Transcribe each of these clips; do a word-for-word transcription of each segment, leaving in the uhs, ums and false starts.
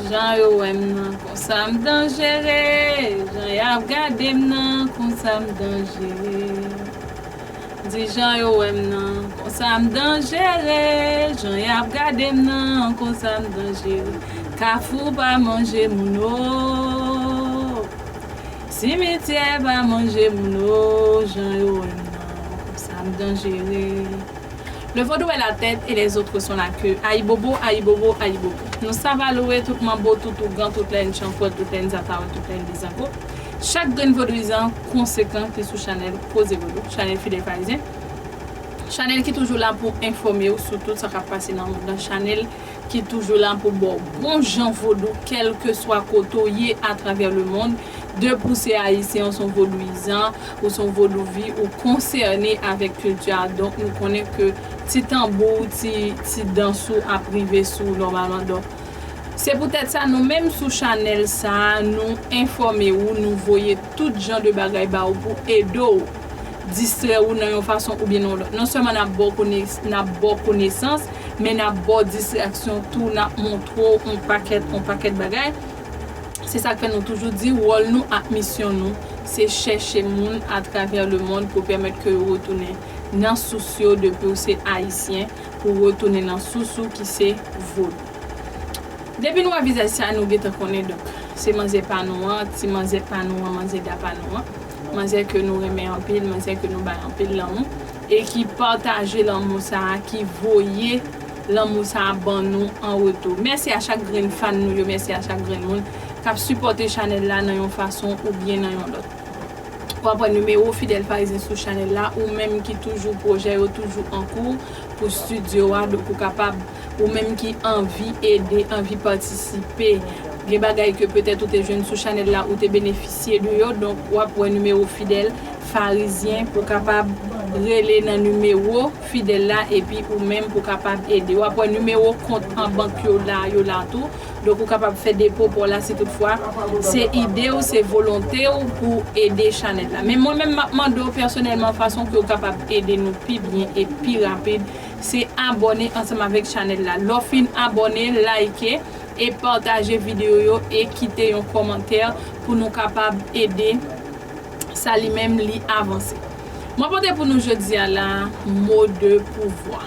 Jan yo wè m nan, konsa m danjere. Jan y ap gade m nan, konsa m danjere. Di jan yo wè m nan, konsa m danjere. Jan y ap gade m nan, konsa m danjere. Kafou pa manje moun o. Simityè pa manje moun o. Jan yo wè m nan, konsa m danjere. Le vaudou est la tête et les autres sont la queue. Ayibobo, ayibobo, ayibobo. Nou savalouwe, tout manbo, tout ougan, tout lèn chanpwèl, tout lèn zatawèl, tout lèn bizango. Chak grenn vodouyizan konsekan ki sou chanèl Koze Vodou, chanèl Fidèl Parizyen. Chanèl ki toujou la pou enfòme w sou tout sa k ap pase nan mond lan. Chanèl ki toujou la pou ba w bon jan vodou, kèlkeswa kote w ye atravè lemonn. Depi w se ayisyen, ou se yon vodouyizan, ou se yon vodouvi, ou konsène avèk kilti a. Donk, nou konnen ke ti tanbou, ti, ti dans ou ap rive sou w nòmalman. Donk, se poutèt sa, nou menm sou chanèl sa a, nou enfòme ou, nou voye tout jan de bagay ba ou pou ede w, distrè ou nan yon fason oubyen nan yon lòt. Non sèlman n ap ba w kone-, n ap ba w konesans, men n ap ba w distraksyon tou, n ap montre w yon pakèt, yon pakèt bagay. Se sa k fè nou toujou di, wòl nou ak misyon nou, se chèche moun atravè lemonn pou pèmèt ke yo retounen nan sous yo, depi w se ayisyen, pou retounen nan sous ou ki se vodou. Depi nou wè vizaj sa, nou gentan konnen, donk, se manzè pa nou an, ti manzè pa nou an, manzè da pa nou an, manzè ke nou renmen anpil, manzè ke nou bay anpil lanmou, e ki pataje lanmou sa a, ki voye lanmou sa a ban nou an retou. Mèsi a chak grenn fan nou yo, mèsi a chak grenn moun k ap sipòte chanèl la nan yon fason oubyen nan yon lòt. W ap wè nimewo Fidèl Parizyen sou chanèl la, ou menm ki toujou pwojè yo toujou an kou pou estidyo a, donk ou kapab, ou menm ki anvi ede, anvi patisipe, gen bagay ke petèt ou te jwenn sou chanèl la, ou te benefisye de yo, donk w ap wè nimewo Fidèl Parizyen pou kapab rele nan nimewo Fidèl la, epi ou menm pou kapab ede. W ap wè nimewo kont an bank yo la, yo la tou. Donk, ou kapab fè depo pa w la si toutfwa se ide w, se volonte w pou ede chanèl la. Men mwen menm, m ap mande w pèsonèlman fason ke w kapab ede nou pi byen e pi rapid, se abòne ansanm avèk chanèl la. Lè w fin abòne, like e pataje videyo yo e kite yon kòmantè pou nou kapab ede sa li menm li avanse. Mwen pote pou nou jodi a la, mo de pouvwa.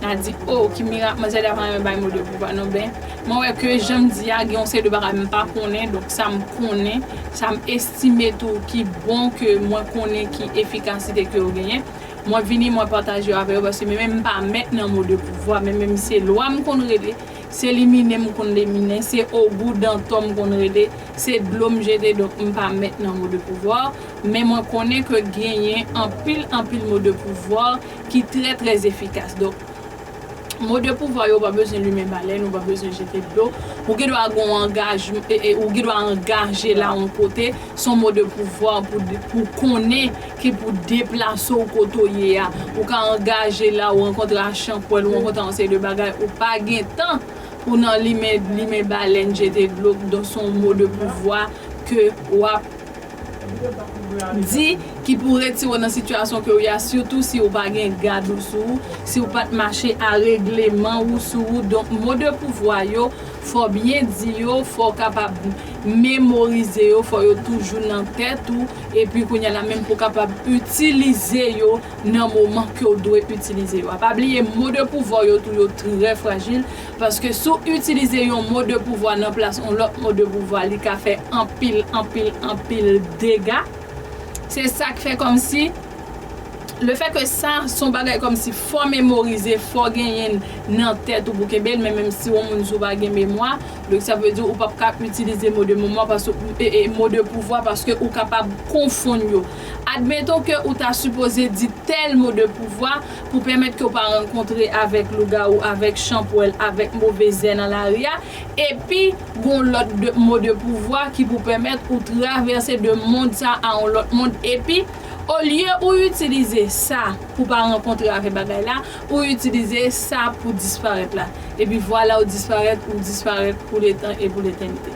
N a di, oh, ki mirak, manzè da pa renmen bay mo de pouvwa. Non, ben, mwen wè ke jan m di a, gen yon seri de bagay m pa konnen, donk sa m konnen, sa m estime tou ki bon ke mwen konnen ki efikasite ke yo genyen. Mwen vini, mwen pataje yo avè yo, paske mwen menm m pa mèt nan mo de pouvwa, men menm se lwa m konn rele, se liminen m konn liminen, se ogou dantò m konn rele, se dlo m jete, donk m pa mèt nan mo de pouvwa. Men mwen konnen ke genyen anpil, anpil mo de pouvwa ki trè, trè efikas. Donk, mo de pouvwa yo, ou pa bezwen limen balèn, ou pa bezwen jete dlo. Ou gen dwa gen yon angaj-, e, e, ou gen dwa angaje la yon kote, se yon mo de pouvwa pou, pou konnen ki pou deplase w kote w ye a. Ou ka angaje la, ou rankontre a chanpwèl, ou rankontre a yon seri de bagay, ou pa gen tan pou nan limen, limen balèn, jete dlo, donk se yon mo de pouvwa ke w ap di ki pou retire w nan sitiyasyon ke w ye a, sitou si w pa gen gad ou sou ou, si w pa t mache a regleman ou sou ou. Donk, mo de pouvwa yo, fò w byen di yo, fò w kapab memorize yo, fò yo toujou nan tèt ou, epi kounye a la menm pou w kapab itilize yo nan moman ke w dwe itilize yo. Pa bliye, mo de pouvwa yo tou, yo trè frajil, paske si w itilize yon mo de pouvwa nan plas yon lòt mo de pouvwa, li ka fè anpil, anpil, anpil dega. Se sa k fè kòmsi, lefètke sa se yon bagay kòmsi fò w memorize, fò w genyen l nan tèt ou pou w kenbe l, men menm si yon moun si w pa gen memwa, donk sa vle di ou p ap ka itilize mo de memwa paske, e, e, mo de pouvwa paske ou kapab konfonn yo. Admeton ke ou ta sipoze di tèl mo de pouvwa pou pèmèt ke w pa rankontre avèk lougawou, avèk chanpwèl, avèk move zè nan lari a, epi gon lòt de, mo de pouvwa ki pou pèmèt ou travèse de mond sa a yon lòt mond, epi olye ou itilize sa pou pa rankontre avèk bagay la, ou itilize sa pou disparèt la. Epi vwala ou disparèt, ou disparèt pou letan e pou letènite.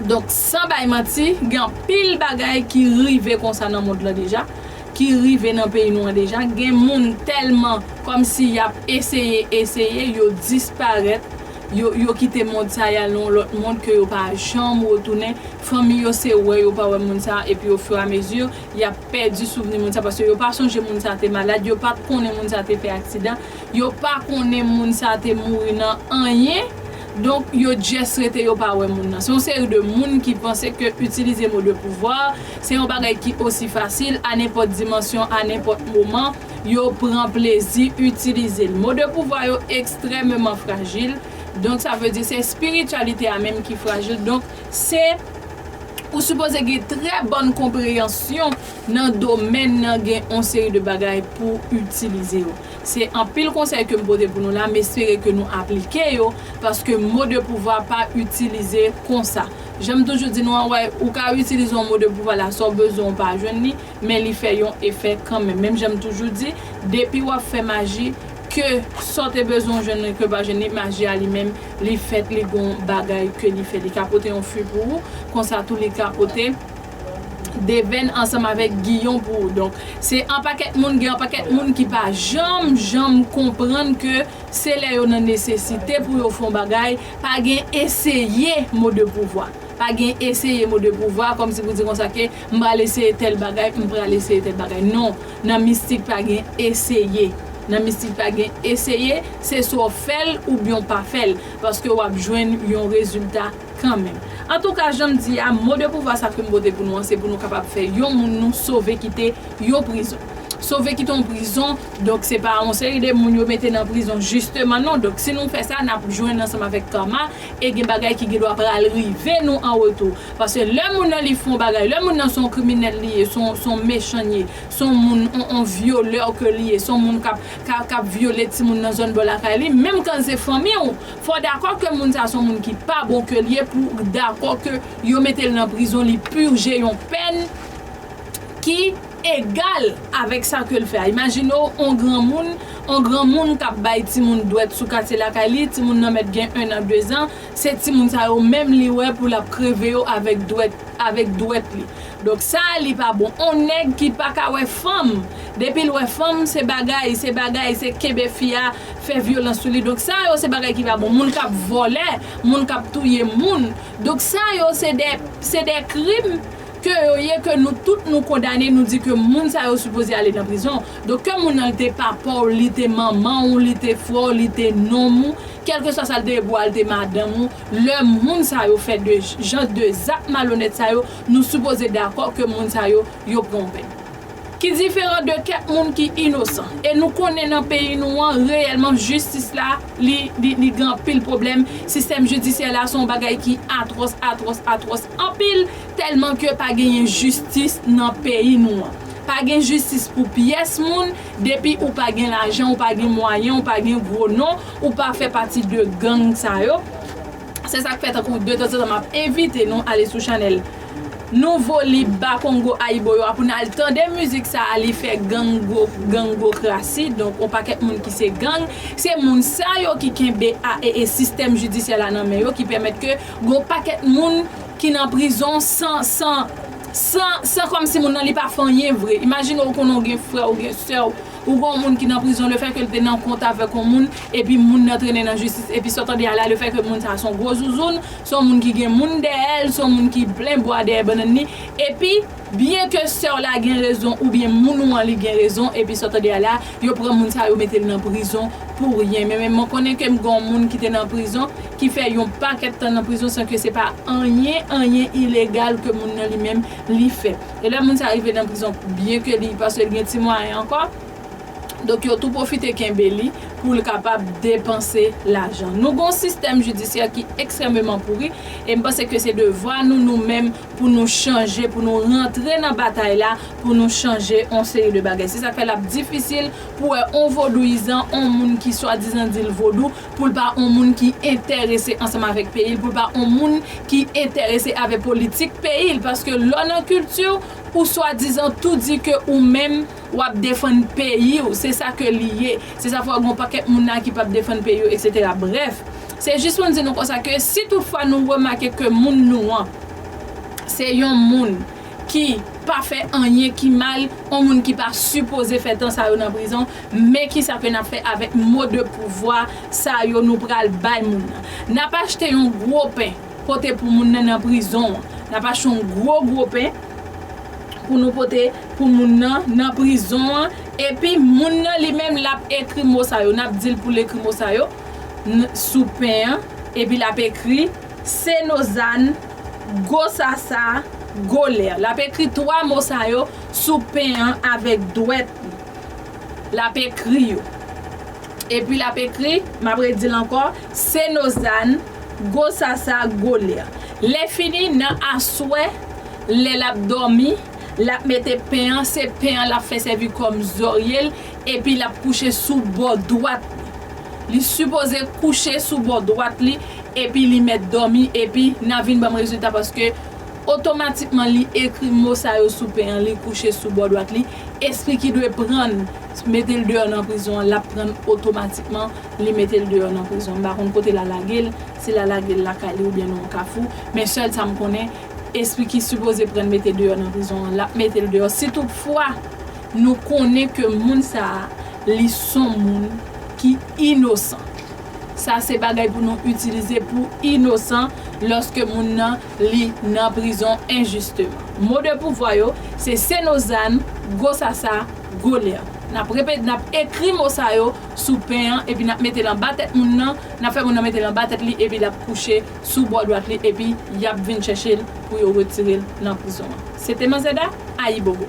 Donk, san bay manti, gen anpil bagay ki rive konsa nan mond lan deja, ki rive nan peyi nou an deja. Gen moun tèlman kòmsi y ap eseye, eseye, yo disparèt, yo, yo kite mond sa, y al nan yon lòt mond ke yo pa janm retounen. Fanmi yo se wè yo pa wè moun sa, epi ofiramezi, y ap pèdi souvni moun sa, paske yo pa sonje moun sa te malad, yo pa t konnen moun sa te fè aksidan, yo pa konnen moun sa te mouri nan anyen. Donk, yo just rete, yo pa wè moun nan. Se yon seri de moun ki panse ke itilize mo de pouvwa, se yon bagay ki osi fasil, a nenpòt dimansyon, a nenpòt moman, yo pran plezi itilize l. Mo de pouvwa yo ekstrèmeman frajil. Donk, sa vle di se espirityalite a menm ki frajil. Donk, se ou sipoze gen trè bòn konpreyansyon nan domèn nan, gen yon seri de bagay pou itilize yo. Se anpil konsèy ke m pote pou nou la, m espere ke nou aplike yo, paske mo de pouvwa pa itilize konsa. Jan m toujou di nou an, wè, ou ka itilize yon mo de pouvwa la, sa w bezwen ou pa jwenn li, men li fè yon efè kanmenm. Menm jan m toujou di, depi w ap fè maji, ke sa w te bezwen w jwenn li, ke w pa jwenn li, maji a li menm, li fèt, li gon bagay ke li fè. Li ka pote yon fwi pou ou, konsa tou li ka pote devèn ansanm avèk giyon pou ou. Donk, se an pakèt moun, gen an pakèt moun ki pa janm, janm konprann ke se lè yo nan nesesite pou yo fè yon bagay, pa gen eseye mo de pouvwa. Pa gen eseye mo de pouvwa, kòmsi pou di konsa ke m pral eseye tèl bagay, m pral eseye tèl bagay. Non, nan mistik pa gen eseye. Nan mistik pa gen eseye, se swa w fè l oubyen w pa fè l, paske w ap jwenn yon rezilta kanmenm. Antouka, jan m di a, mo de pouvwa sa ke m pote pou nou an, se pou nou kapab fè yon moun nou sove kite yon prizon. Sove kite yon prizon, donk se pa yon seri de moun yo mete nan prizon jisteman, non. Donk si nou fè sa, n ap jwenn ansanm avèk kama, e gen bagay ki gen dwa pral rive nou an retou. Paske lè moun nan li fè yon bagay, lè moun nan se yon kriminèl li ye, se yon, se yon mechan li ye, se yon moun, yon, yon vyolè ke li ye, se yon moun k ap, k ap, k ap vyole timoun nan zòn bò lakay li, menm kan se fanmi w, fò w dakò ke moun sa se yon moun ki pa bon ke li ye pou w dakò ke yo mete l nan prizon, li pije yon pèn ki egal avèk sa ke l fè a. Imajine w, on granmoun, on granmoun k ap bay timoun dwèt sou katye lakay li, timoun nan mèt gen en an, de zan, se timoun sa yo menm li wè pou l ap kreve yo avèk dwèt, avèk dwèt li. Donk sa a, li pa bon. On nèg ki pa ka wè fanm, depi l wè fanm, se bagay, se bagay, se kenbe fi a, fè vyolans sou li. Donk sa yo, se bagay ki pa bon. Moun k ap vòlè, moun k ap touye moun. Donk sa yo, se de, se de krim ke yo ye, ke nou tout nou kondane, nou di ke moun sa yo sipoze ale nan prizon. Donk ke moun nan li te papa w, li te manman w, li te frè w, li te nonm ou, kèlkeswa sa l te ye pou w, li te madanm ou, lè moun sa yo fè de jan de zak malonèt sa yo, nou sipoze dakò ke moun sa yo, yo pran yon pèn ki diferan de kèk moun ki inosan. E nou konnen nan peyi nou an, reyèlman, jistis la, li, li, li gen anpil pwoblèm. Sistèm jidisyè la se yon bagay ki atwòs, atwòs, atwòs anpil, tèlman ke pa genyen jistis nan peyi nou an. Pa gen jistis pou pyès moun, depi ou pa gen lajan, ou pa gen mwayen, ou pa gen gwo non, ou pa fè pati de gang sa yo. Se sa k fè tankou detanzantan m ap envite nou ale sou chanèl Nouvo Lib Bakongo Ayiboye a pou n al tande mizik sa a, li fè gango, gangokrasi. Donk, yon pakèt moun ki se gang, se moun sa yo ki kenbe a, e, e sistèm jidisyè la nan men yo, ki pèmèt ke gon pakèt moun ki nan prizon san, san, san, san kòmsi moun nan li pa fè anyen vre. Imajine w konnen w gen frè, w gen sè, ou gon moun ki nan prizon, lefètke l te nan kont avèk yon moun, epi moun nan trennen nan jistis, epi sa w tande a la, lefètke moun sa a se yon gwo zouzoun, se yon moun ki gen moun dèyè l, se yon moun ki plen bwa dèyè bannann li, epi byenke sè w la gen rezon, oubyen moun ou an li gen rezon, epi sa w tande a la, yo pran moun sa a, yo mete l nan prizon pou ryen. Men, men mwen konnen ke m gen yon moun ki te nan prizon, ki fè yon pakèt tan nan prizon san ke se pa anyen, anyen ilegal ke moun nan li menm li fè. E lè moun sa rive nan prizon, byenke li, paske l gen ti mwayen ankò, donk yo tou pwofite kenbe li pou l kapab depanse lajan. Nou gon sistèm jidisyè ki ekstrèmeman pouri, e m panse ke se devwa nou, nou menm, pou nou chanje, pou nou rantre nan batay la, pou nou chanje yon seri de bagay. Se sa k fè l ap difisil pou wè yon vodouyizan, yon moun ki swadizan di l vodou, pou l pa yon moun ki enterese ansanm avèk peyi l, pou l pa yon moun ki enterese avèk politik peyi l. Paske lè w nan kilti w, ou swadizan tou di ke ou menm, w ap defann peyi w, se sa ke li ye. Se sa fè w gen yon pakèt moun la ki p ap defann peyi yo, etsetera. Brèf, se jis pou m di nou konsa ke si toutfwa nou remake ke moun nou an, se yon moun ki pa fè anyen ki mal, yon moun ki pa sipoze fè tan sa yo nan prizon, men kisa ke n ap fè avèk mo de pouvwa sa yo nou pral bay moun nan? N ap achte yon gwo pen pote pou moun nan nan prizon an. N ap achte yon gwo, gwo pen pou nou pote pou moun nan nan prizon an. Epi moun nan li menm l ap ekri mo sa yo. N ap di l pou l ekri mo sa yo n- sou pen an. Epi l ap ekri Senozan, Gosasa, Golè. L ap ekri twa mo sa yo sou pen an avèk dwèt li. L ap ekri yo. Epi l ap ekri, m ap redi l ankò, Senozan, Gosasa, Golè. Lè fini, nan aswè, lè l ap dòmi, l ap mete pen an, se pen an l ap fè sèvi kòm zòrye l, epi l ap kouche sou bò dwat li. Li sipoze kouche sou bò dwat li, epi li mèt dòmi, epi n a vin ban m rezilta, paske otomatikman li ekri mo sa yo sou pen an, li kouche sou bò dwat li. Espri ki dwe pran l, mete l deyò nan prizon an, l ap pran l otomatikman, li mete l deyò nan prizon. M pa konn kote l al lage l, si l al lage l lakay li oubyen nan yon kafou. Men sèl sa m konnen, espri ki sipoze pran l mete deyò nan prizon an, l ap mete l deyò. Si toutfwa nou konnen ke moun sa a, li s on moun ki inosan. Sa se bagay pou nou itilize pou inosan lòske moun nan li nan prizon enjisteman. Mo de pouvwa yo, se Senozan, Gosasa, Golè. N ap repete, n ap ekri mo sa yo sou pen an, epi n ap mete l anba tèt moun nan, n ap fè moun nan mete l anba tèt li, epi l ap kouche sou bò dwat li, epi y ap vin chèche l pou yo retire l nan prizon an. Se te Manzè Da, Ayibobo.